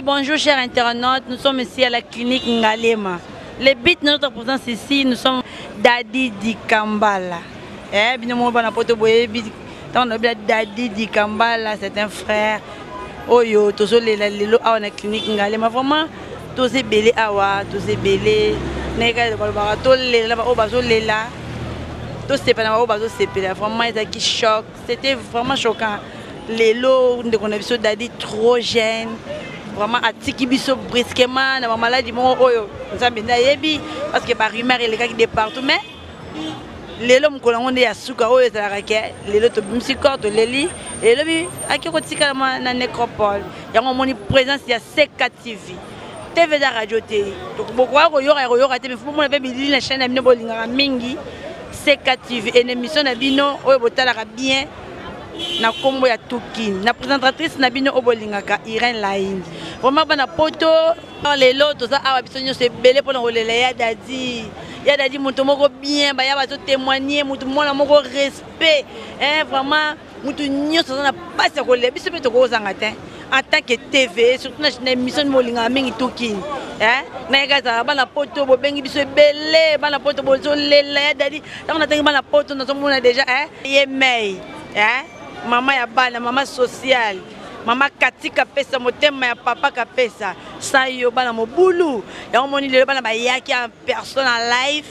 Bonjour chers internautes, nous sommes ici à la clinique Ngalema. Le but de notre présence ici, nous sommes Dadi Dikambala. Eh, bino mo bana poto boyebi tant na Dadi Dikambala, c'est un frère. Oyo tozolela lelo awa na clinique Ngalema vraiment toza ebele awa toza ebele ndenge balobaka tolela baoyo bazolela tosepela na baoyo bazosepela vraiment ezalaki choc c'était vraiment choquant lelo ndeko na biso dadi trop jeune vraiment atiki biso brusquement na bamaladi moko oyo nzambe nde ayebi parce que barumeur elekaki de partout mais lelo mokolo yango nde ya suka oyo ezalaka ke lelo tobimisi corps toleli elobi ake kotikala na nécropole yango omoni présence ya seka tv tv eza radio te bokoka koyoka ya koyoka te mais bomona mpe bilili na chaîne na bino bolingaka mingi seka tv ene émission na bino oyo botalaka bien na nkombo ya tukini na présentatrice na bino oyo bolingaka irene laini vraiment bana poto lelo toza awa biso nyonso ebele mpona kolela ya dadi ya dadi moto moko bien baya bazotémoigne moto mwana moko respect hein, vraiment moto nyonso aza na mpasi ya kolela biso mpe tokozanga te en tant que tv surtout na émission bolingaka mingi tokini nayeka ezalaka bana poto bobengi biso ebele bana poto bozolela ya dadi ntango natangi bana poto nazomona déjà ye mei mama ya bana mama sociale mama kati kapesa motema ya papa kapesa sa yo bana mobulu yango moni lelo bana bayaki en personne en live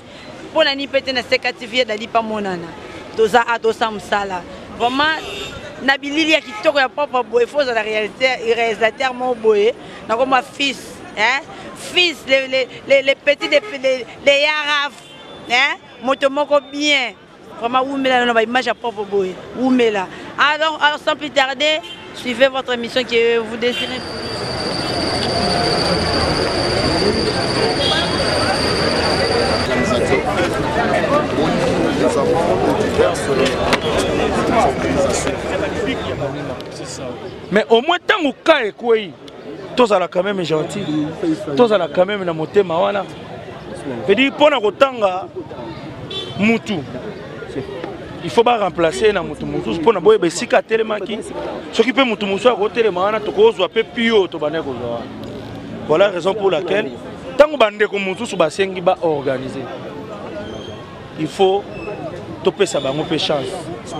mpo na nini mpe te na seka tv ya dadi pamonana toza a tosala mosala vraiment na bilili ya kitoko ya propre boye fo ozala réalisateur moko boye nakoma fils hein? fils le, le, le, le petit de, de, de yaraf hein? Moto moko bien vraiment wumela na ba image ya propre boye wumela alors, alors sans plus tarder suivez votre émission que vous désirez. Mais au moins ntango ka ekwei tozala quand même gentil tozala quand même na motema wana veut dire mpo na kotanga mutu il faut baremplace na motu mosusu mpo na boyeba esika atelemaki soki mpe motu mosusu akotelema wana tokozwa mpe pio tobandaki kozwa wana voilà raison pour laquelle ntango bandeko mosusu basengi baorganize il faut topesa bango mpe chance.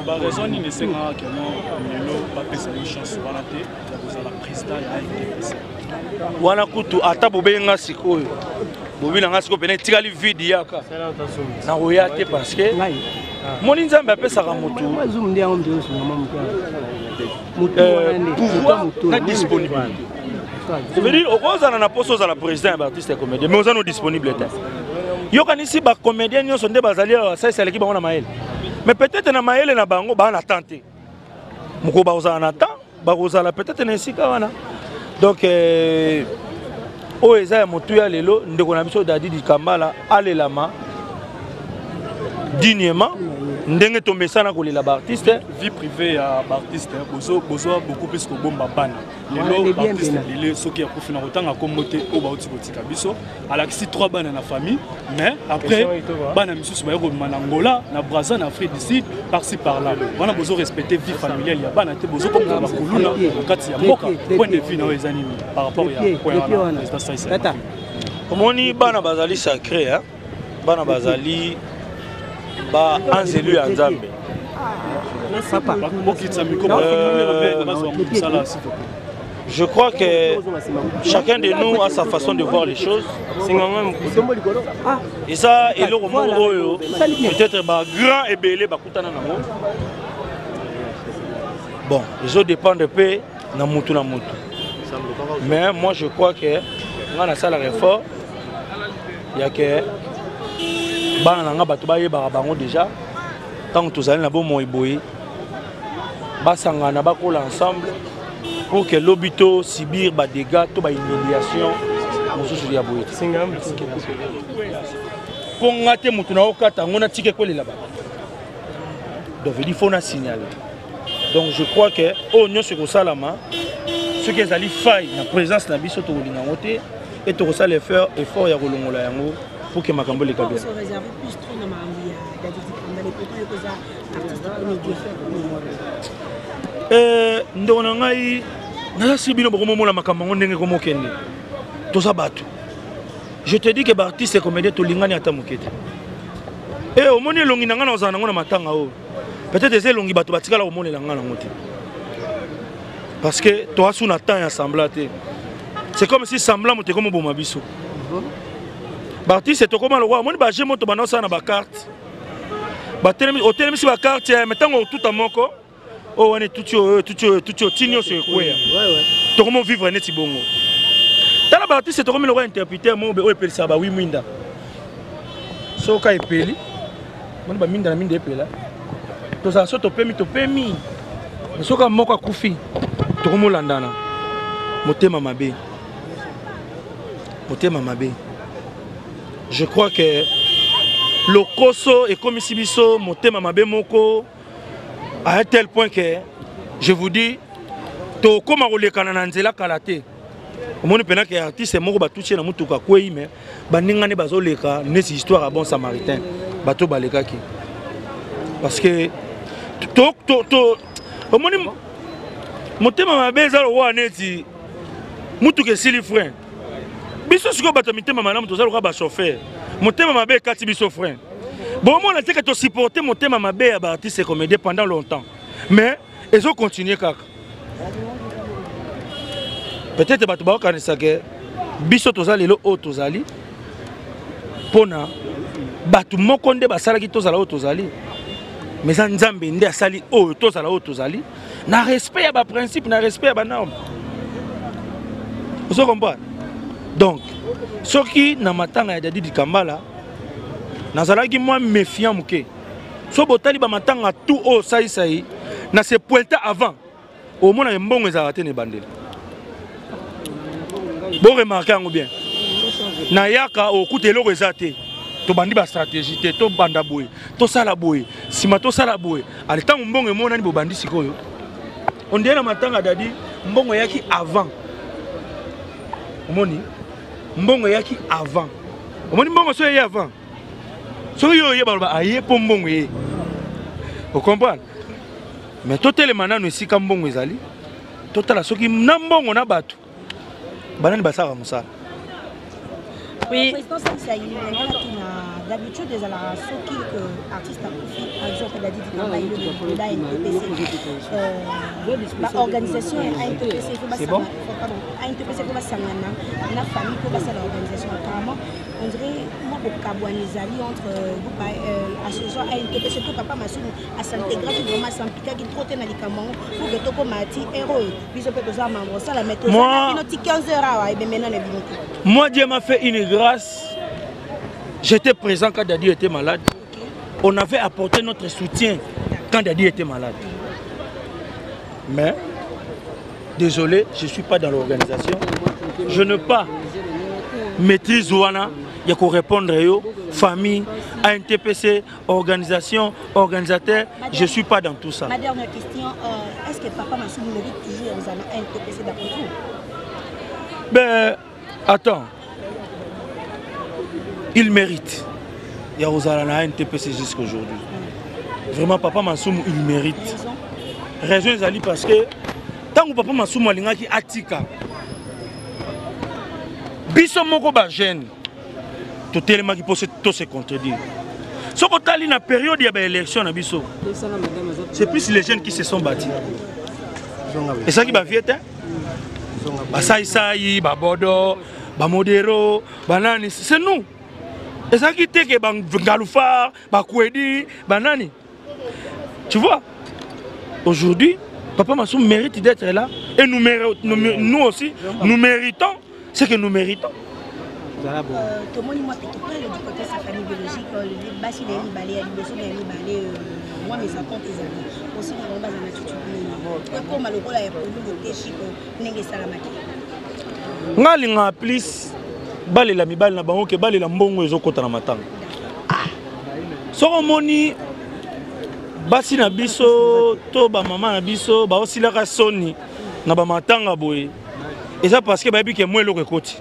Ba raison nini esengaka keno lelo bapesa yo chance wana te ya kozala président ya AFDPC? Wana kutu ata bobengi nga sikoyo bobi na nga sikoyo pene etikali vide yaka nakoya te parce que moni nzambe apesaka motu pouvoir na disponibilité. Ça veut dire okozala na poso ozala président ya baartiste ya comédien mais oza no disponible te. Yokanisi bacomédien nyonso nde bazali awa salisi aleki bango na mayele mais peut-être na mayele na bango baa na temps te mokolo bakozala na temps bakozala peut-être na esika wana. Donc oyo eza ya motuya lelo ndeko na biso Dadi Dikambala alelama dignement ndenge tomesana kolela baartiste. Vie privée ya baartiste bozwa beaucoup plus kobomba bana lelo baartiste ebele soki akufi na kotanga kombo te oyo bauti kotika biso alakisi 3 bana na famille mais après bana misusu baye kobima na Angola na Brazza na Afrique du Sud par-ci par-là wana bozo respecter vie familiale ya bana te bozokomisa bakuluna na kati ya mboka. Point de vue na oyo eza nini par rapport ya point wana, président Saïs? Omoni bana bazali sacré hein? Bana bazali ba anzelu ya nzambe. Bokitisa micro bazwa mosala, s'il vous plaît. Je crois que chacun de nous a sa façon de voir les choses. Et ça, et le oyo, peut-être ba grand ebele bakutana nango. Bon, ils ont dépendre peu na mutu na mutu. Mais moi je crois que nga na sala effort ya que bana na nga bato bayebaka bango déjà ntango tozali na bomoi boye basangana bakola ensemble pour que lobi to subir ba dégâts to ba humiliation mosusu ya boye te mpo nga te motu na okata yango natika ekolela bato. Donc il faut na signaler. Donc je crois que oyo nyonso ekosalama soki ezali faille na présence na biso tokolinga yango te e tokosala effort ya kolongola yango pour que makambo eleka bien. Ndeko na ngai Naza si bino bokomomona makambo yango ndenge komokende. Toza bato. Je te dis que ba artiste comédien tolingani ata moke te. Eh omoni elongi na ngai na ozala nango na matanga oyo. Peut-être eza elongi bato batikala komonela ngai nango te. Parce que toa sous na temps ya semblant te. C'est comme si semblant moto ekomoboma biso. Ba artiste tokoma lokola omoni ba jeu moto banda osala na ba carte. Batelemi otelemisi ba carte mais ntango otuta moko oyo wana etuti oyo etuti oyo etuti oyo ti nyonso ekweya tokomi vivre neti bongo. Tala ba artiste tokomi lokola interpreteur moko oyo epelisaka ba wi mwinda. Soka epeli moni ba minda na minda epela tozala so topemi topemi soka moko akufi tokomolandana motema mabe motema mabe. Je crois que lokoso ekomisi biso motema mabe moko à un tel point que je vous dis tokoma kolekana na nzela kala te. Omoni mpena ke artiste moko batuti ye na motuka akwei me baninga nde bazoleka neti histoire ya bon samaritain bato balekaki parce que omoni motema mabe eza lokola neti motuka esili frein. Biso sikoyo bato ya mitema malamu toza lokola bachauffeur, motema mabe ekati biso frein. Bomona te ke tosupporte motema mabe ya baartiste comédien pendant longtemps mais ezocontinue kaka. Peut-être bato baokanisa ke biso toza lelo oyo tozali mpona bato moko nde basalaki tozala oyo tozali, mais eza Nzambe nde asali oyo tozala oyo tozali na respect ya baprincipe, na respect ya banorme. Ozo comprendre? Donc soki na matanga ya Dadi Dikambala nazalaki mwa méfiant moke, so botali bamatanga tout oyo saisai na se pointa avant omona mbongo ezalaka te na ebandeli. Bo remarke yango bien, nayaka okuta eloko eza te, tobandi ba stratégie te, tobanda boye tosala boye nsima tosala boye ale ntango mbongo emonani bobandi sikoyo. Ondie na matanga Dadi mbongo eyaki avant, omoni mbongo eyaki avant, omoni mbongo so eye avant, soki yo oyeba loba aye mpo mbongo eye, ocomprendre? Mais totelema nano esika mbongo ezali, totala soki na mbongo na bato banani basalaka mosala. Oui. Président Saïsaï, d'habitude, ezalaka soki que artiste akufi, par exemple Dadi Dikamba, il est la NTPC, ba organisation ya ANTPC, il faut C'est bon? Pardon, ANTPC faut basangana na famille po basala organisation. Apparemment on dirait mwa kokabwana ezali entre groupe association ANTPC, surtout papa Masumu as'intégraki vraiment, as'impliquaki trop te na likambo yango pour que tokóma ti heure oyo biso mpe toza mambo osala, mais toza bino ti 15 heures awa ebembe nano ebimi te. Moi, Dieu m'a fait une grâce. J'étais présent quand Dadi était malade. On avait apporté notre soutien quand Dadi était malade. Mais, désolé, je ne suis pas dans l'organisation. Je n'ai pas maîtrise wana ya ko répondre yo, famille, ANTPC, organisation, organisateur, je ne suis pas dans tout ça. Ma dernière question, est-ce que Papa Masumu mérite toujours aux ANTPC d'après vous? Ben, attends. Il mérite. Il y a aux ANTPC jusqu'aujourd'hui. Vraiment, Papa Masumu, il mérite. Raison? Raison, ezali parce que tant que Papa Masumu alingaki atika, biso moko ba jeune, totelemaki po to se contredire. Soki otali na période ya ba élection na biso, c'est plus les jeunes qui se sont battus. Ezalaki ba vieux te, basaisai, babodo, bamodero, banani, c'est nous. Ezalaki te ke bangalufar, bakwedi, banani. Tu vois, aujourd'hui, Papa Masumu mérite d'être là et nous, nous, nous aussi, nous méritons ce que nous méritons. Tomoni mwa pitopele du côté de sa famille biologique, basi na ye mibale ya liboso na ye mibale, mwa mésentente ezali aussi na bango, baza na attitude nini ekóma lokola ya polulu te Chiko ndenge esalamaki? Nga alingaka plus balela mibali na bango ke balela mbongo ezokɔta na matanga. Soki omoni basi na biso to bamama na biso baosilaka soni na bamatanga boye, eza parce que bayebi ke mwa eloko ekoti,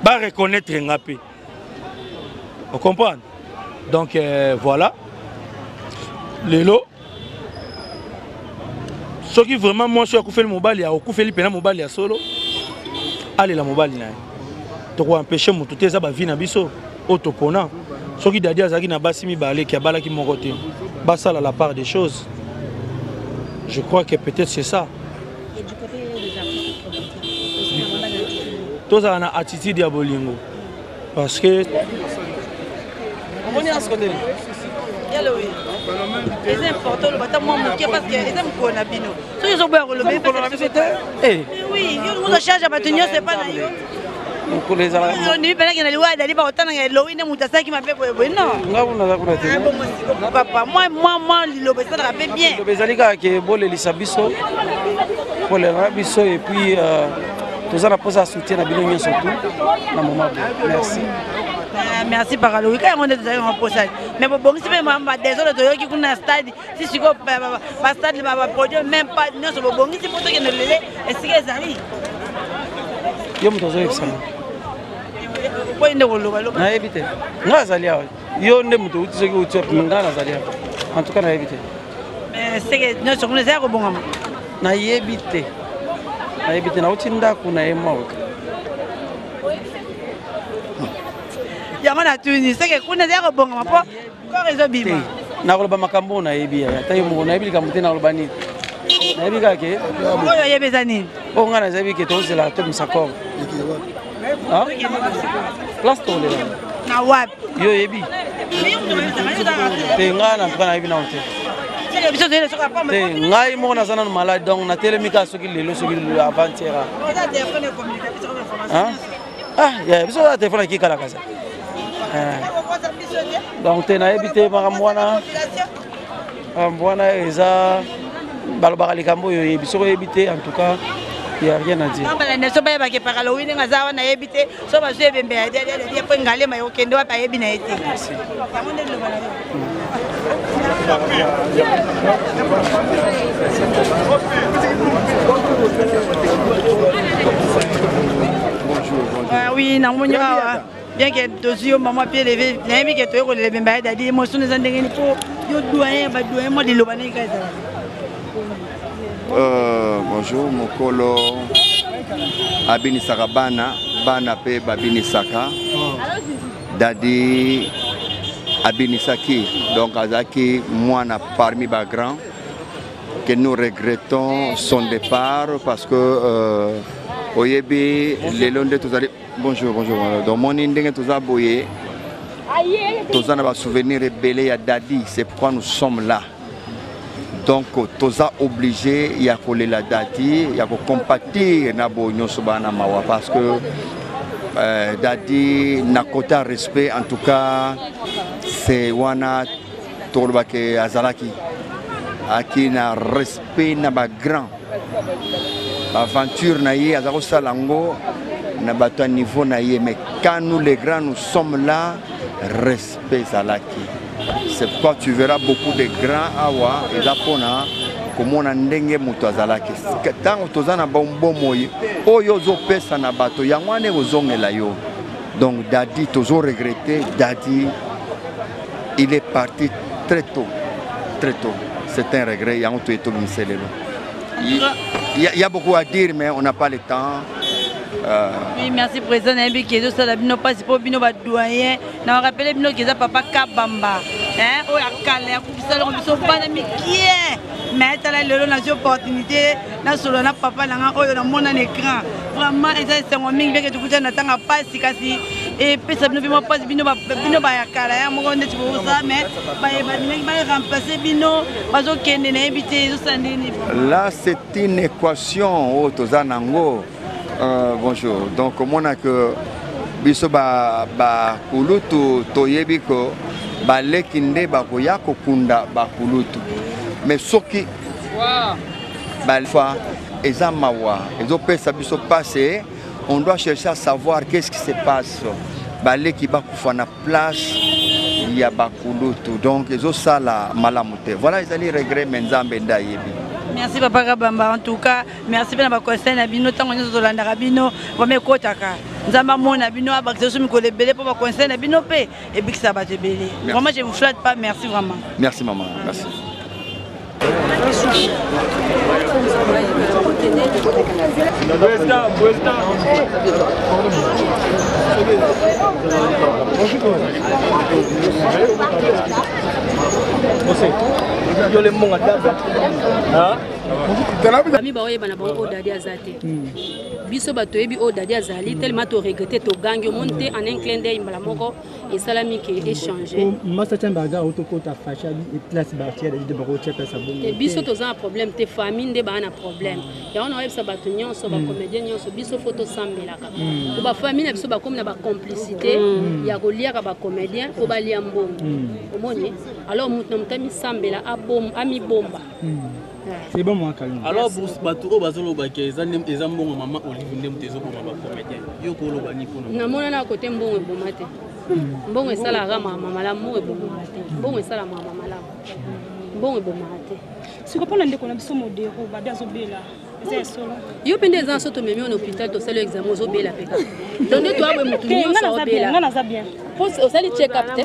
bareconnaître nga mpe, ocomprendre? Donc voilà, lelo Soki vraiment mwasi oyo akufeli mobali, akufeli mpena mobali ya solo, alela mobali na ye. Tokoempêche motu te, eza bavie na biso oyo topona. Soki Dadi azalaki na basi mibale ki abalaki moko te, basala la part des choses. Je crois que peut-être c'est ça. Et du côté des artistes comédiens, tozala na attitude ya bolingo parce que omoni askondeli eza important oloba ata mwa moke parce que eza mokolo na bino. Soki ezoboya koloba, oui, yo ozo charge ya bato nyonso epa na yo. Mokolo ezalaka ondimi mpenaki na liwa Dadi, bakotananga elowi nde moto asalaki mabe boyeboye, non? Nga kuna naza kuna te. Papa, mwa liloba esalaka mpe bien. Liloba ezali kaka ke bolelisa biso, bolela biso, et puis toza na mposa ya soutien na bino nyonso tu na moment boye. Merci. Merci Pakalowi. Ka yango nde tozalaki yango mposa, mais bobongisi mpe badésordre toyoki kuna na stade. Si sikoyo bastade, baproduit, même pas nyonso bobongisi mpo tokende lele esika ezali. Yo moto ozoyebisanga. Okoyi nde koloba loba. Nayebi te, nga azali awa. Yo nde moto outi, soki outi wapi, nga nazali awa. En tout cas nayebi te. Mais seke nyonso kuna eza ya kobongama. Nayebi te, nayebi te, nauti ndako na ye mwa. Yango natuni, seke kuna eza ya kobongama mpo corps ezobima. Nakoloba makambo oyo nayebi yaya, ata yo moko nayebi likambo te. Nakoloba nini? Nayebi kaka ke Oyo oyebi eza nini? Oyo ngai nayebi ke tozela tobimisa corps place tokolela. Na wapi? Yo oyebi te, ngai na ntuka nayebi nano te. Biso toyele soki apamba. Te, ngai moko naza nano malade, donc natelemi kaka soki lelo, soki avant-hier. Ah ya biso oza telefone akikala kasa, donc te, nayebi te makambo wana. Makambo wana eza balobaka likambo oyo oyebi. Soki oyebi te, en tout cas y a rien à dire. Balanda so bayebaka epakala owi ndenge aza wana, ayebi te so bazwi ebembe ya po Ngalema ekokende wapi, ayebi na ye te. Yango nde liloba na yo. Ah oui, namoni awa bien que tozwi yo mama pied levé, nayebi ke toye kolela ebembe ya Dadi. Émotion eza ndenge nini mpo yo doyen, badoyen, mwa liloba ndenge kaka ezalaka? Bonjour. Mokolo abinisaka bana, bana mpe babinisaka. Dadi abinisaki, donc azalaki mwana parmi bagrand que nous regrettons son départ parce que oyebi lelo nde tozali. Bonjour, bonjour. Donc moni ndenge toza boye, toza na basouvenir ebele ya Dadi, c'est pourquoi nous sommes là. Donc toza obligé ya kolela Dadi, ya kocompatir na boyo nyonso bana mawa, parce que Dadi na kota respect, en tout cas c'est wana tolobake azalaki aki na respect na bagrand. Baaventure na ye aza kosala yango na bato ya niveau na ye, mais quand nous les grands nous sommes là, respect ezalaki. C'est pourquoi tu verras beaucoup de grands awa, eza mpona komona ndenge moto azalaki. Ntango toza na bomoi oyo ozopesa na bato, yango wana ekozongela yo. Donc Dadi, tozo regretter Dadi, il est parti très tôt, très tôt, c'est un regret. Yango toye tobimisa lelo. Il y a beaucoup à dire, mais on n'a pas le temps. Oui, merci président. Nayebi ke ezosala bino mpasi mpo bino badoyen. Na rappeler bino ke eza papa Kabamba oyo akala yakufisa longo biso bana mikie, mais tala lelo nazwi opportunité nasolola na papa na nga oyo namona na écran. Vraiment eza esengo mingi ndenge tokutani na ntanga mpasi, kasi epesa bino mpe mwa mpasi. Bino bayakala ya moko ndeti boza, mais balingaki baremplace bino, bazokende, nayebi te ezosala ndenge. Là c'est une équation oyo toza nango. Bonjour. Donc omona que biso bakulutu toyebi ko baleki nde bakoya kokunda bakulutu, mais soki bafa eza mawa, ezopesa biso passe. On doit chercher à savoir qu'est-ce qui se passe, baleki bakufa na place ya bakulutu. Donc ezosala malamu te. Voilà, ezali regret, mais Nzambe nde ayebi. Merci papa Kabamba, en tout cas merci mpe na baconseil na bino. Ntango nyonso tolandaka bino, vraiment ekotaka. Nzambe amona bino, abakisa biso mikolo ebele mpo baconseil na bino mpe ebikisa bato ebele. Vraiment je vous flatte pas, merci vraiment. Merci maman, merci. Président, président. Ami baoyeba na bango oyo dadi aza te. Biso bato toyebi oyo dadi azali, tellement toregrete, togangi, omoni te, en un clin d'œil, mbala moko esalami ke échange. Masa Chambaga otokota facha place batia dadi de bakotia place ya bongo. Te, biso toza na problème te, famille nde baa na problème. Yango na oyebisa bato nyonso, bacomédien nyonso, biso fo tosambelaka po bafamille na biso bakomi na bacomplicité ya koliaka bacomédien mpo balia mbongo, omoni. Alors moto na moto amisambela, amibomba. C'est bon, moi Kalunga. Alors bato oyo bazolobaka eza mbongo mama Olive nde moto ezoboma bacomédien, yo koloba ni mpona? Namonana kote mbongo eboma te. Mbongo esalaka mama malamu, mbongo ebomaka te. Mbongo esala mama malamu, mbongo ebomaka te. Siko mpona ndeko na biso Modero, babi azobela, eza ya solo? Yo mpe nde eza na so, tomemi yo na hôpital, tosali yo examen, ozobela mpe kaka. Donc nde toya boye, motu nyonso aobela. Nga naza bien. Po osali check up te,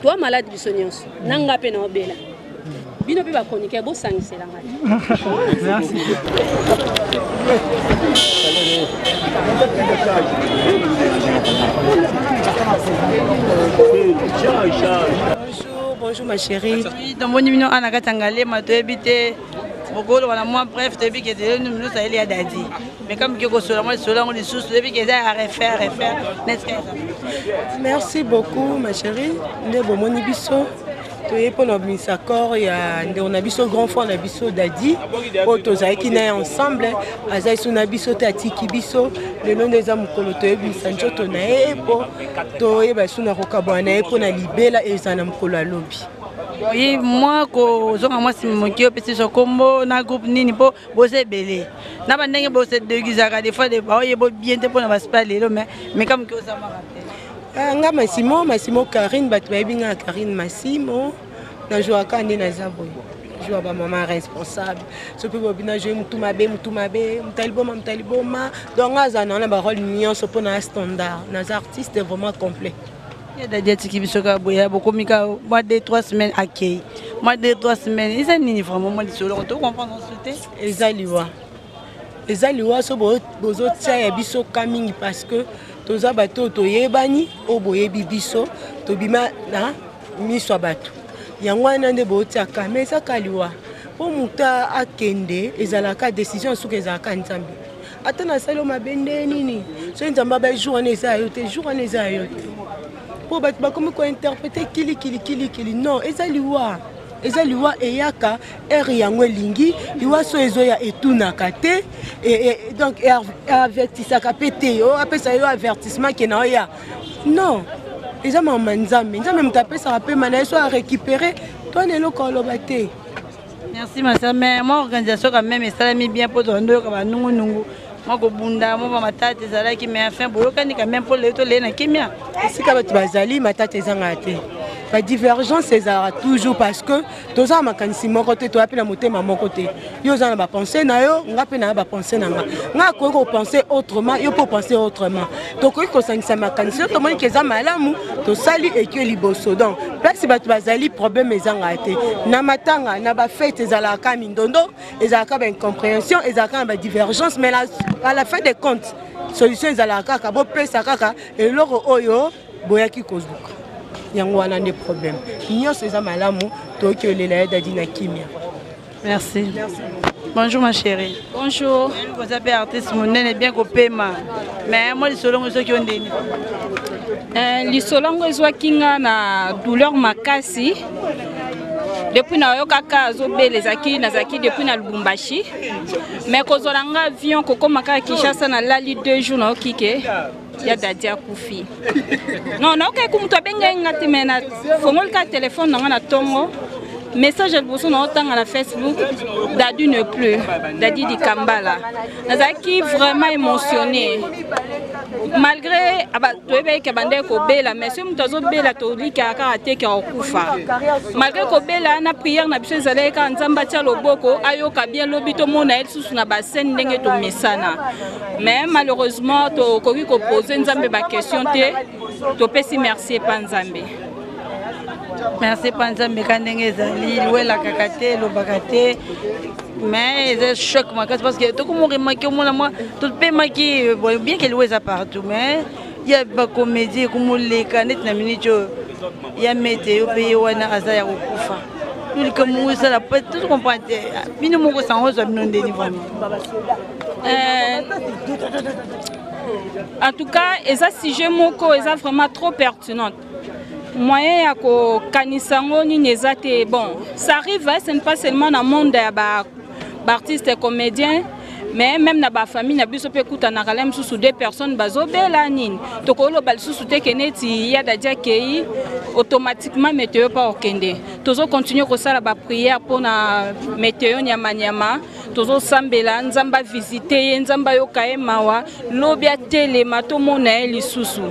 toa malade biso nyonso, na nga mpe naobela. Bino mpe bachroniqueur bosangisela ngai. Merci. Bonjour, bonjour ma chérie. Oui, tomoni bino ana kati ya Ngaliema, toyebi te bokoloba na mwa bref. Toyebi ke teleni bino osayeli ya dadi, mais comme ke kosola mwa lisolo yango lisusu, toyebi ke eza ya refaire refaire neske eza. Merci beaucoup ma chérie. Nde bomoni biso toye mpona obimisa corps ya ndeko na biso, grand frère na biso Dadi, oyo tozalaki na ye ensemble. Aza liso na biso te, atiki biso lelo. Nde eza mokolo toyebimisa nzoto na ye mpo toyeba liso na kokabwana na ye mpo na libela. Ezala na mokolo ya lobi. Oyi mwa kozonga mwa nsima moke, opesi biso nkombo na groupe nini, mpo boza ebele na bandenge bose déguisaka des fois, baoyeba bien te mpona baspa lelo, mais meka moke ozamaka te. Ah, nga Masimo, Masimo Karine, bato bayebi nga na Karine Masimo. Nazwaka nde naza boye, joua bamama responsable, soki bobi na joue mutu mabe, mutu mabe, mutu aliboma, mutu aliboma. Donc nga azala na barole nyonso mpo na standard, naza artiste vraiment complet. Ya dadi atiki biso kaka boye, bokomi ka mwa 2 3 semaines, akei mwa 2 3 semaines, eza nini vraiment? Mwa lisolo to comprendre so te. Eza liwa, eza liwa. So bozotia ya biso ka mingi parce que toza bato oyo toyebani, oyo boyebi biso, tobima na miso ya bato. Yango wana nde botiaka, mais eza ka liwa. Mpo moto akende, ezalaka décision, soki ezalaka Nzambe. Ata nasali yo mabe nde nini, soki Nzambe aba jour wana eza ya yo te, jour wana eza ya yo te. Mpo bato bakomi kointerprete kilikili kilikili. Non, eza liwa, eza liwa. Eyaka heure yango elingi. Liwa so ezoya, etunaka te, donc avertisaka mpe te. Oyo apesa yo avertissement ke na oya, non, eza mama Nzambe. Nzambe moto apesaka pema na ye, so arécupéré to na eloko aloba te. Merci ma sœur, mais moi organisation quand même esalami bien, mpo tozandi oyoka banungunungu, mwa kobunda, mwa bamatata ezalaki, mais enfin boyokani quand même mpo lelo toleye na kimia. Esika bato bazali, matata ezangaka te, badivergence ezalaka toujours, parce que toza na makanisi moko te, toya mpe na motema moko te. Yo oza na bapense na yo, nga mpe na bapense na nga. Nga akoki kopense autrement, yo mpe opense autrement. Tokoki kosangisa makanisi oyo tomoni ke eza malamu, tosali eke liboso. Donc place bato bazali, problème ezangaka te. Na matanga, na bafete, ezalaka mindondo, ezalaka baincompréhension, ezalaka na badivergence, mais à la fin des comptes solution ezalaka kaka bopesa kaka eloko oyo boyaki kozluka. Yango wana nde problème nyonso eza malamu, toyoki olela ya dadi na kimia. Merci. Bonjour ma chérie. Bonjour. Oza mpe artiste monene, bien kopema, mais mwa lisolo ngo soki yo ndeni? Lisolo yango ezwaki nga na douleur makasi. Depuis nayokaka azobela, ezalaki nazalaki depuis na Lubumbashi, mais kozwa na nga avion kokóma kaka Kinshasa, nalali 2 jours, nayoki ke ya dadi akufi. Non, naokaki ku moto abengai nga te, mais nafongoli kaka telefone na nga na ntongo, message ya liboso naotanga na Facebook: "Dadi ne plus, Dadi Dikambala." Nazalaki vraiment émotionné, malgré toyebaki ke bandeki kobela, mais soki moto azobela, tolikaka kaka te ke akokufa. Malgré kobela, na prière na biso ezalaki kaka Nzambe atia loboko, ayoka bien, lobi tomona ye lisusu na bascène ndenge tomesana. Mais malheureusement tokoki kopose Nzambe baquestion te. Topesi merci epa Nzambe. Merci pa Nzambe ka ndenge ezali liwelakaka te elobaka te mais eza choc makasi parce que tokomoremaki omona mwa topemaki bien ke liwa eza partout, mais ya bacomédie ekomoleka neti na minute oyo ya mete yo mpe ye wana aza ya kokufa. Likambo moko esala tocomprendre te. Bino moko sango ozwa bino ndeni vraiment? En tout cas, eza sujet moko eza vraiment trop pertinente. Moyen ya kokanisa yango nini eza te. Bon, ça arrive, hein, ce n'est pas seulement na monde ya baartiste comédien, mais même na bafamille na biso mpe ekutanaka la mosusu deux personnes bazobela nini. Tokoloba lisusu te ke neti ya Dadi akei, automatiquement meteo mpa okende. Tozocontinue kosala baprière mpona meteo nyamanyama. Tozosambela Nzambe avisite ye, Nzambe ayoka ye mawa, lobi atelema tomona ye lisusu.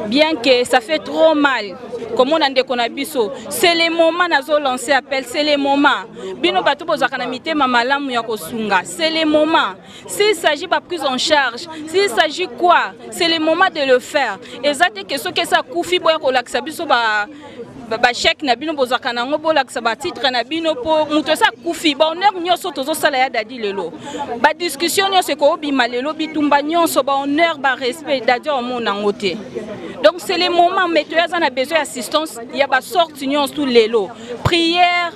Bien que ça fait trop mal komona ndeko na biso, c'est le moment nazolancer appel, c'est le moment. Bino bato bozalaka na mitema malamu ya kosunga, c'est le moment. S'il s'agit ba prise en charge, s'il s'agit quoi, c'est le moment de le faire. Eza te ke soki esi akufi, boya kolakisa biso ba bachèque na bino bozwaka nango, bolakisa batitre na bino, mpo moto esi akufi. Bahonneur nyonso tozosala ya Dadi lelo, badiscussion nyonso ekobima lelo, bitumba nyonso, bahonneur, barespect, Dadi omona yango te. Donc c'est le moment. Météo aza na besoin ya assistance ya basorte nyonso tu lelo, prière,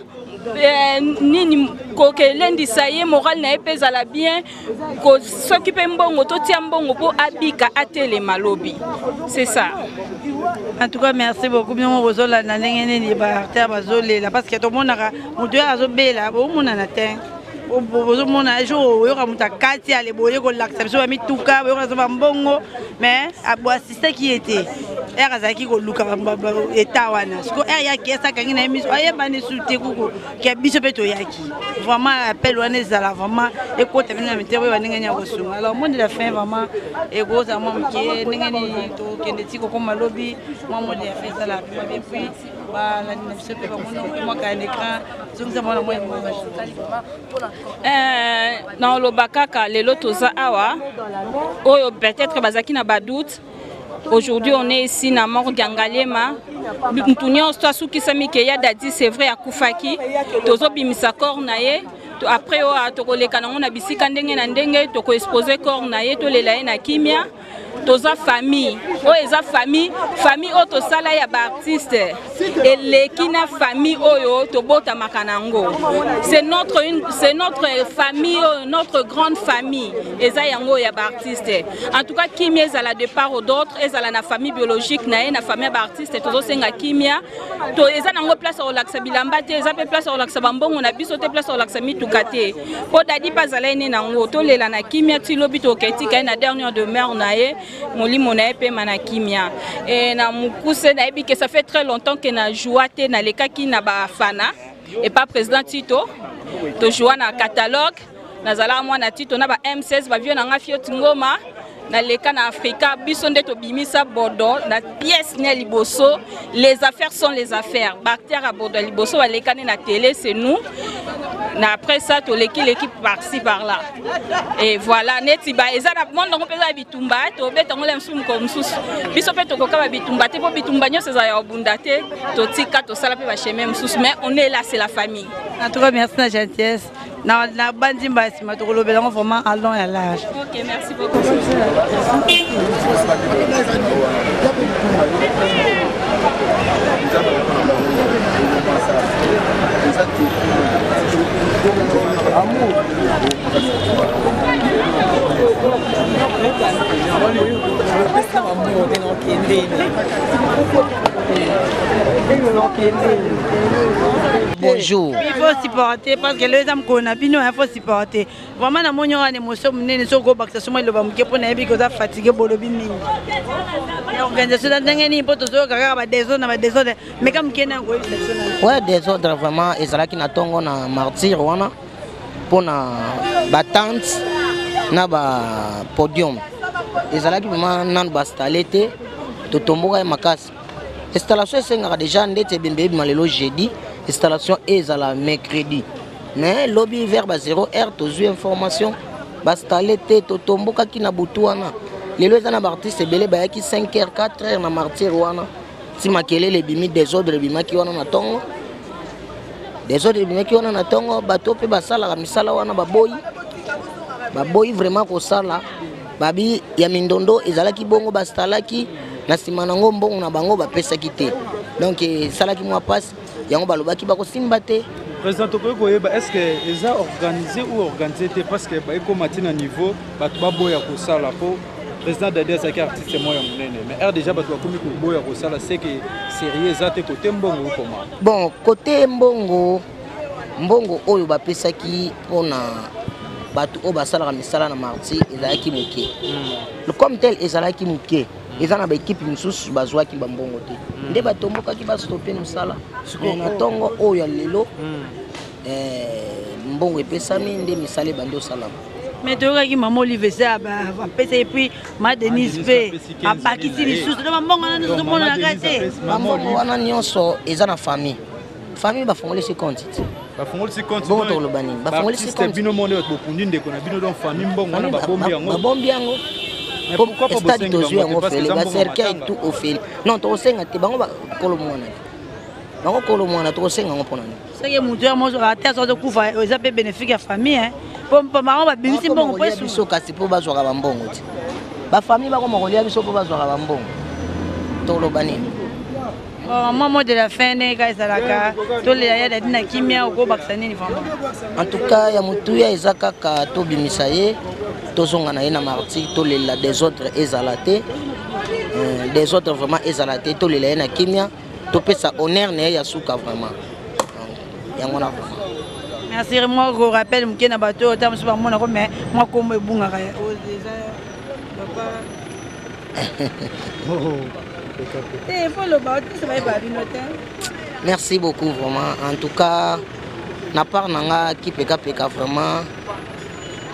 nini, kokelendisa ye moral na ye mpe ezala bien. Soki mpe mbongo, totia mbongo mpo abika, atelema lobi. C'est ça. En tout cas, merci beaucoup. Bino bozolanda ndenge nini baartère bazolela, parce que tomonaka moto oyo azobela, bomonana te. Bozomona jour oyoka moto akati ale, boye kolakisa biso bamituka, boyoka biso bambongo, mais boassistaki ye te. Ere azalaki koluka eta wana, siko ere yaki esakangi na ye miso, ayebani su te kuku ke biso mpe toyaki. Vraiment, appel wana ezala vraiment ekota bino na mitema, oyeba ndenge nini ya kosunga. Alors, mot de la fin vraiment ekozala mwa moke, ndenge nini tokende ti kokoma lobi? Mwa mot de la fin ezala pema bien, puis balandi na biso mpe bamona mwa kaya na écran, zongisa mwana mwa image. Naoloba kaka lelo toza awa, oyo peut-être bazalaki na badoute, aujourd'hui on est ici na morgue ya Ngaliema. Mutu nyonso to asukisami ke ya Dadi, c'est vrai, akufaki. Tozobimisa corps na ye. Après oyo tokoleka nango na bisika ndenge na ndenge, tokoexpose corps na ye, tolela ye na kimia. Toza famille oyo eza famille oyo tosala ya baartiste eleki na famille oyo tobotamaka nango. C'est notre famille oyo, notre grande famille eza yango ya baartiste. En tout cas, kimia ezala de part ou d'autre, ezala na famille biologique na ye, na famille ya baartiste. Tozosenga kimia. To eza nango place ya kolakisa bilamba te, eza mpe place ya kolakisa bambongo na biso te, place ya kolakisa mituka te, mpo Dadi mpe azala ye ne nango. Tolela na kimia ti lobi, toketika ye na dernière demeure na ye, molimo na ye pema na kimia. E na mokuse, nayebi ke ça fait très longtemps ke na joua te. Nalekaki na bafana epa président Tito, tojoua na catalogue, nazalaka mwana Tito na ba M16, bavio na nga Fioti Ngoma. Naleka na Afrika, biso nde tobimisa Bodo na pièce ne liboso. Les affaires sont les affaires, baacteur ya Bodo ya liboso balekani na télé, c'est nous. Na après ça, toleki l'équipe par-ci par-là et voilà. Neti ba eza na monde yango mpenza ya bitumba, tobeta yango la mosusu mokolo mosusu. Biso mpe tokoka babitumba te, mpo bitumba nyonso ezala ya kobunda te. Totika, tosala mpe bachemin mosusu, mais on est là, c'est la famille. En tout cas, merci na gentillesse. Na bandi mbala nsima tokolobela yango vraiment à long ya large. Ok, merci beaucoup. Bonjour. Il faut supporter parce que lelo eza mokolo na bino, il faut supporter. Vraiment, namoni wana émotion monene. Soki okobakisa so mwa liloba moke, mpo nayebi ke oza fatigue, bolobi mingi ya organisation eza ndenge nini, mpo tozoyoka kaka badésordre na badésordre. Meka moke na koyebisa biso na Ouais, désordre vraiment ezalaki na ntongo na martyr wana mpona batente na bapodium ezalaki vraiment nanu bainstalle te. Totomboka ye makasi. Installation esengaka déjà ndeti ebembe ebima lelo jeudi, installation ezala mercredi, mais lobi vers ba 0 heure tozwi information bainstalle te. Totombokaki na butu wana. Lelo eza na baartiste ebele bayaki 5 heures, 4 heures na martyr wana. Ti makelele ebimi, desordre ebimaki wana na ntongo, desordre ebimaki wana na ntongo. Bato mpe basalaka misala wana baboyi, baboyi vraiment kosala. Babi ya mindondo ezalaki bongo, basalaki na nsima nango mbongo na bango bapesaki te, donc esalaki mwa mpasi. Yango balobaki bakosimba te. Président, tokoki koyeba est ce que eza organisé ou organisé te? Parce que baekóma ti na niveau bato baboya kosala, mpo président Dadi azalaki artiste moko ya monene, mais heure déjà bato bakomi koboya kosala, c'est que sérieux eza te kote mbongo okoma. Bon, kote mbongo, mbongo oyo bapesaki mpona bato oyo basalaka misala na marti ezalaki moke. Comme tel ezalaki moke, eza na baekipe mosusu bazwaki bambongo te, nde batombokaki, bastope mosala. Mais na ntongo oyo ya lelo, mbongo epesami, nde misala ebandi osalama. Mais toyokaki mama Olive ese apesa, et puis ma Denise mpe abakisi lisusu. To bambongo wana nyonso tomonanaka te. Bambongo wana nyonso eza na famille. Famille bafongolisi compte te. Bafongolisi compte. Bongo tokoloba nini? Bafongolisi Baartiste compte. Bino monde bokundi ndeko na bino, donc famille mbongo wana babombi yango. Babombi yango. Mais pourquoi pas stade bosengi tozwi bango te? yango Parce que ofele eza mbongo bacercueil matanga. tout ofele. Non, tokosenga te. Bango bakolo mwana te, bango kolo mwana, tokosenga yango mpona nini? Soki motu ya moso ate aso azokufa, eza mpe bénéfique ya famille po bango babimisi mbongo po kolia biso kasi mpo bazwaka bambongo te. Bafamille bakoma kolia biso mpo bazwaka bambongo, toloba nini? Mwa mot de la fin, ndenge kaka ezalaka, tolela ya Dadi na kimia. Okobakisa nini vraiment? En tout cas, ya motuya eza kaka tobimisa ye, tozonga na ye na marti, tolela desordre ezala te. Desordre vraiment ezala te, tolela ye na kimia, topesa honneur na ye ya suka vraiment. Donc, yango wana vraiment. Merci. Mwa ko rappel moke na bato oyo ta mosusu bamonako, mais mwa kombo ebungaka. Oyo eza papa te, fo loba otisa bayeba bino te. Merci beaucoup vraiment. En tout cas, na part na nga kipekapeka vraiment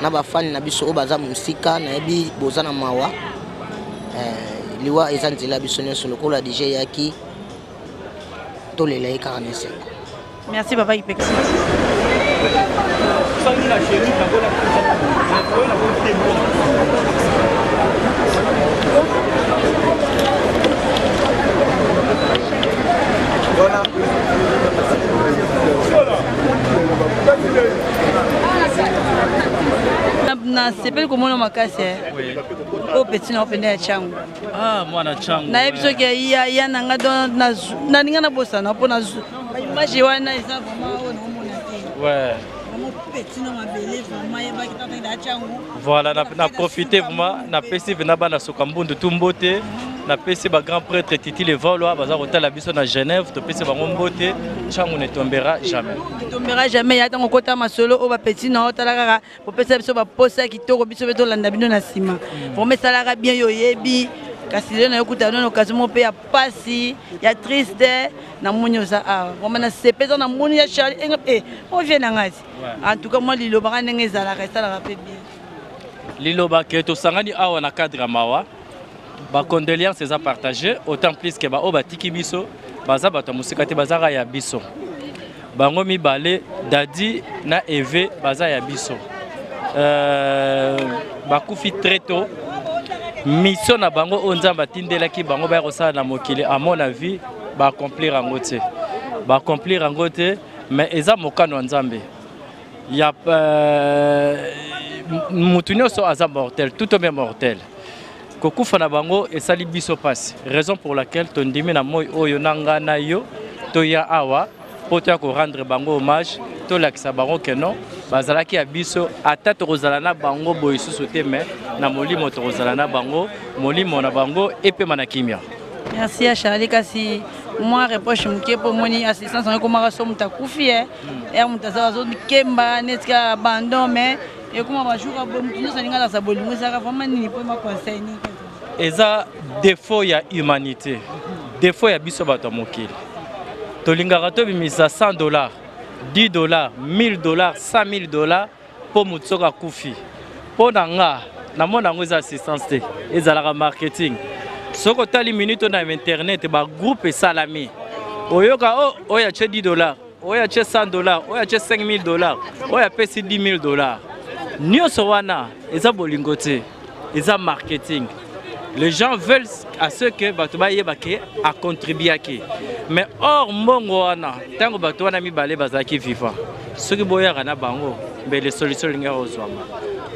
na bafani na biso oyo baza mosika, nayebi boza na mawa. Liwa eza nzela ya biso nyonso. Lokola dj eyaki, tolela ye kaka na esengo. Merci papa Kipeka. Nasepeli komona makasi oyo petit na opende ya Chango. Ah, mwana Chango. Nayebi soki ya ya na nga don nalinga nabosana mpo na baimage wana eza vraiment oyo naomona te. Vraiment petit na mabele, vraiment yebaki tata ya Chango. Voilà, na profité vraiment, napesi mpe na bana soka mbundu tu mbote, napesi bagrand prêtre Titi Levaloi baza kotala biso na Genève, topesi bango mbote. Chango ne tombera jamais. Tombera jamais. Ya ntango okota masolo oyo bapetit na otala kaka kopesa biso baposa ya kitoko, biso mpe tolanda bino na nsima. Vraiment esalaka bien. Yo oyebi kasi lelo nayokuta nono occasion moko mpe ya pasi ya triste. Namoni oza awa, vraiment nasepe eza namoni ya Charlie e ovie na ngai. En tout cas, mwa lilobaka ndenge ezalaka, esalaka mpe bien. Liloba ke tosangani awa na cadre ya mawa, bacondoléance eza partage, autant plus ke baoyo batiki biso baza bato ya mosika te, bazaka ya biso. Bango mibale, Dadi na Eve, baza ya biso. Bakufi très tôt. Mission na bango oyo Nzambe atindelaki bango baya kosala na mokili, à mon avis, baaccomplir yango te, baaccomplir yango te, mais eza mokano ya Nzambe ya mutu nyonso aza mortel, tout homme est mortel. Kokufa na bango esali biso mpasi, raison pour laquelle tondimi na moi oyo na nga na yo toya awa mpo toya korendre bango hommage, tolakisa bango ke non, bazalaki ya biso. Ata tokozala na bango boye susu te, mais na molimo tokozala na bango. Molimo na bango epema na kimia. Merci ya Charlie. Kasi mwa reproche moke, mpo omoni assistance yango ekomaka so moto akufi e ere moto aza azokemba neti kaka abandon, mais ekoma bajour boye moto nyonso alingi alakisa bolingo. Ezalaka vraiment nini mpo ma conseil nini? Eza défaut ya humanité, défaut ya biso bato ya mokili. Tolingaka tobimisa 100 dollars, 10 dollars, 1000 dollars, 100 000 dollars mpo moto soki akufi. Mpo na nga, namona yango eza assistance te, ezalaka marketing. Soki otali minute oyo na internet, bagroupe esalami, oyoka o oyo atie 10 dollars, oyo atie 100 dollars, oyo atie 5000 dollars, oyo apesi 10 000 dollars. Nyonso wana eza bolingo te, eza marketing. Les gens veulent à ce que bato bayeba ke acontribuaki, mais or mbongo wana, ntango bato wana mibale bazalaki vivant, soki boyaka na bango, mbele solution elingaka kozwama.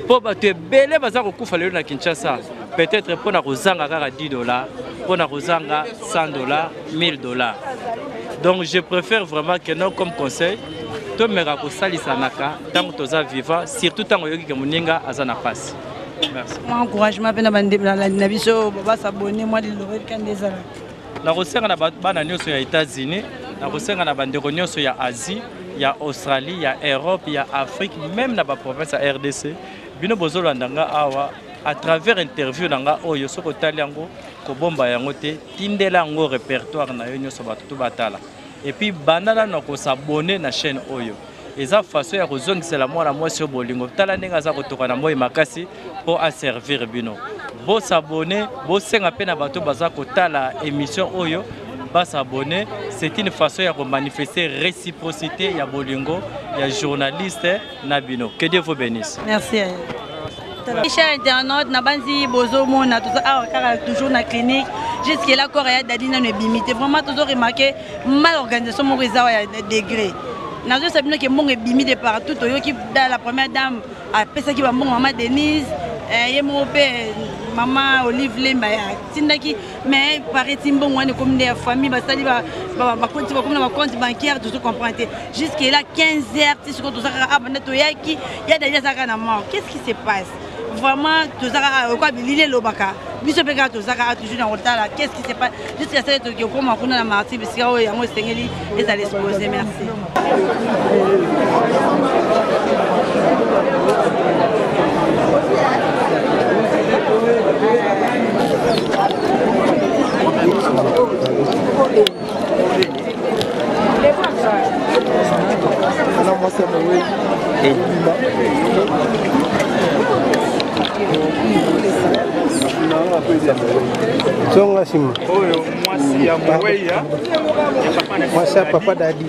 Mpo bato ebele baza kokufa lelo na Kinshasa, peut-être mpo na kozanga kaka 10 dollars, mpo na kozanga 100 dollars, 1000 dollars. Donc je préfère vraiment que non, comme conseil, tomeka kosalisanaka ntango toza vivant, surtout ntango oyoki ke moninga aza na pasi. Merci. Mwa encouragement mpe na bandeko na biso basabone, mwa liloba elika nde ezalaka. Nakosenga na bana nyonso ya États-Unis, nakosenga na bandeko nyonso ya Asie, ya Australie, ya Europe, ya Afrique, même na baprovince ya RDC, bino bozolanda nga awa à travers interview na nga oyo, soki otali yango, kobomba yango te, tindela yango répertoire na yo nyonso, bato to batala. Et puis banda nano kosabonner na chaîne oyo. Eza façon ya kozongisela mwana mwasi oyo bolingo. Tala ndenge aza kotoka na moi makasi mpo aservir bino. Bosabonner, bosenga mpe na bato baza kotala émission oyo basabonner. C'est une façon ya komanifester réciprocité ya bolingo ya journaliste na bino. Que Dieu vous bénisse. Merci. Cher internaute, na banzi bozomona, toza awa kaka toujours na clinique. Jusque là, corps ya Dadi nano ebimi te. Vraiment, tozo remarquer mal organisation moko eza awa ya degré. Nazoyesa bino ke mbongo ebimi de partout. Toyoki la première dame apesaki bambongo, mama Denise, ye moko mpe mama Olive Lemba atindaki, mais pareti mbongo wana ekomi nde ya famille. Basali bakonti, bakomi na bacompte bancaire, tozo comprendre te. Jusque là 15 heures ti sikoyo toza kaka abanda toyaki, ya Dadi aza kaka na mort. Qu'est ce qui se passe vraiment? Toza kaka okwa bilili elobaka biso mpe kaka toza kaka toujours na kotala qu'est ce qui se passe jusqu'à ce toki okóma kuna na marti, bisika oyo yango esengeli ezala exposé. Merci. Ana mwasi ya mowei ebima. Zonga nsima. Oyo mwasi ya mowei ya mwasi ya papa Dadi.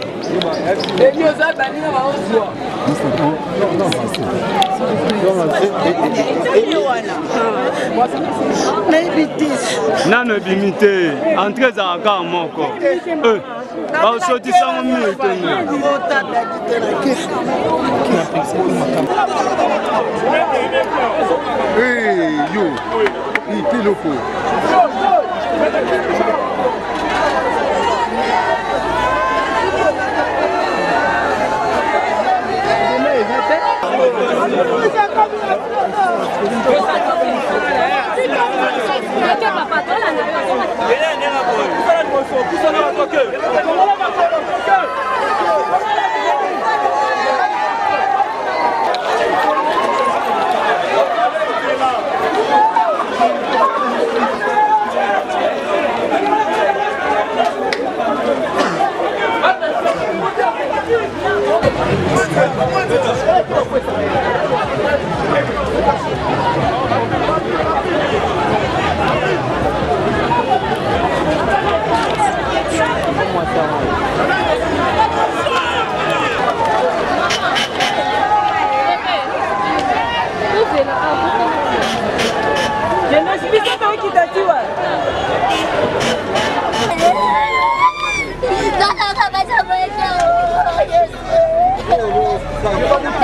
Nayebi te. Nano ebimi te, entrée ezalaka kaka moko, baosotisango mire te. Yo iteloko.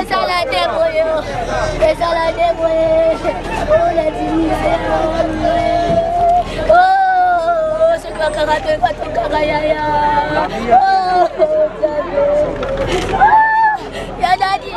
Ezala te boye, ezala te boye. Soki bakanga te, batokanga yaya ya Dadi.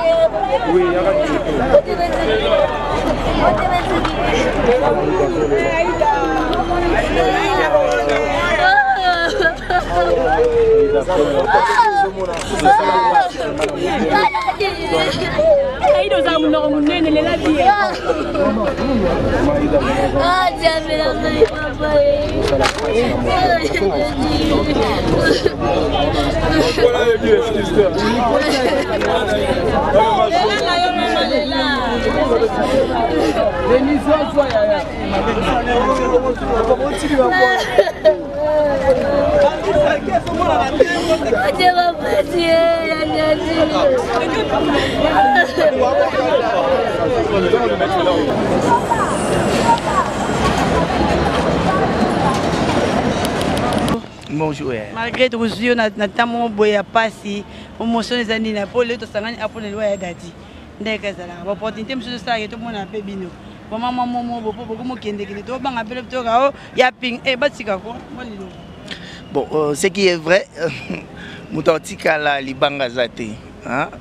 Aida, oza monoko monene, lela bien. Nzambe na ngai, papa. Otema pasi ya Dadi. Bonjour. Malgré tokozwi yo na ntango moko boye ya mpasi, émotion eza nini? Po lelo tosangani apo na liwa ya Dadi, ndenge ezalaka baopportunité mosusu tosalaka, tomona mpe bino vraiment mwa momo bopo bokomokendekende, tobanga mpe toka o ya ping e batika ko mwa lilo. Bon, ce qui est vrai, moto atikala libanga aza te.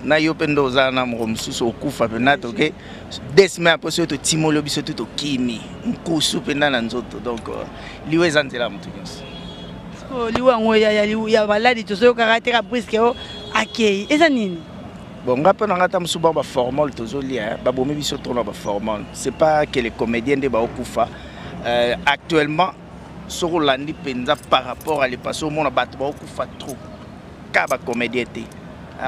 Na yo mpe nde oza na moko mosusu okufa mpenza, toke 2 semaines après, soki totimoli biso te, tokimi nkusu mpenza na nzoto. Donc liwa eza nzela ya moto nyonso. Liwa yango ya maladi tozoyokaka te ka briske o akei, eza nini? Bon, nga mpe na nga, ta mosusu bango baformol tozolia, babomi biso trop na baformol. C'est pas que les comédiens nde baokufa. Actuellement, soki olandi mpenza par rapport à le passé, omona bato baokufa trop, ka bacomédien te.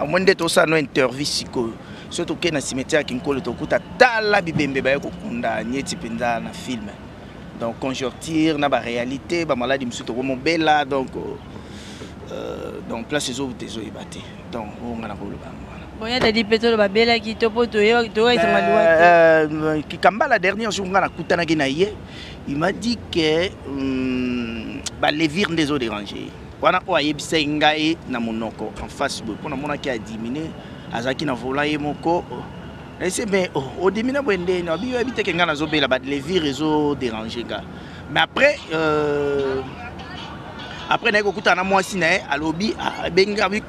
Omoni nde tosala no interview sikoyo, soki tokei na cimetière ya Kinkole, tokuta tala bibembe baye kokunda nieti mpenza na film. Donc conjoncture na baréalité, bamaladi mosusu tokomobela. Donc place ezowuta ezoyeba te. Donc oyo nga na koloba yango wana. Bon, ya Dadi mpe tolo babelaki to mpo toyokisama liwa te. Kikambala, dernier jour nga nakutanaki na ye, il m'a dit que balevire nde ezodérange wana. Oyo ayebisaki ngai na monoko en face boye, mpo namonaki adiminué, azalaki na volant ye moko. Ese mais odiminué boye ndeni? Abi oyebi te ke ngai nazobela, balevire ezodérange nga. Mais après naye kokutana na mwasi na ye, alobi abengi abi.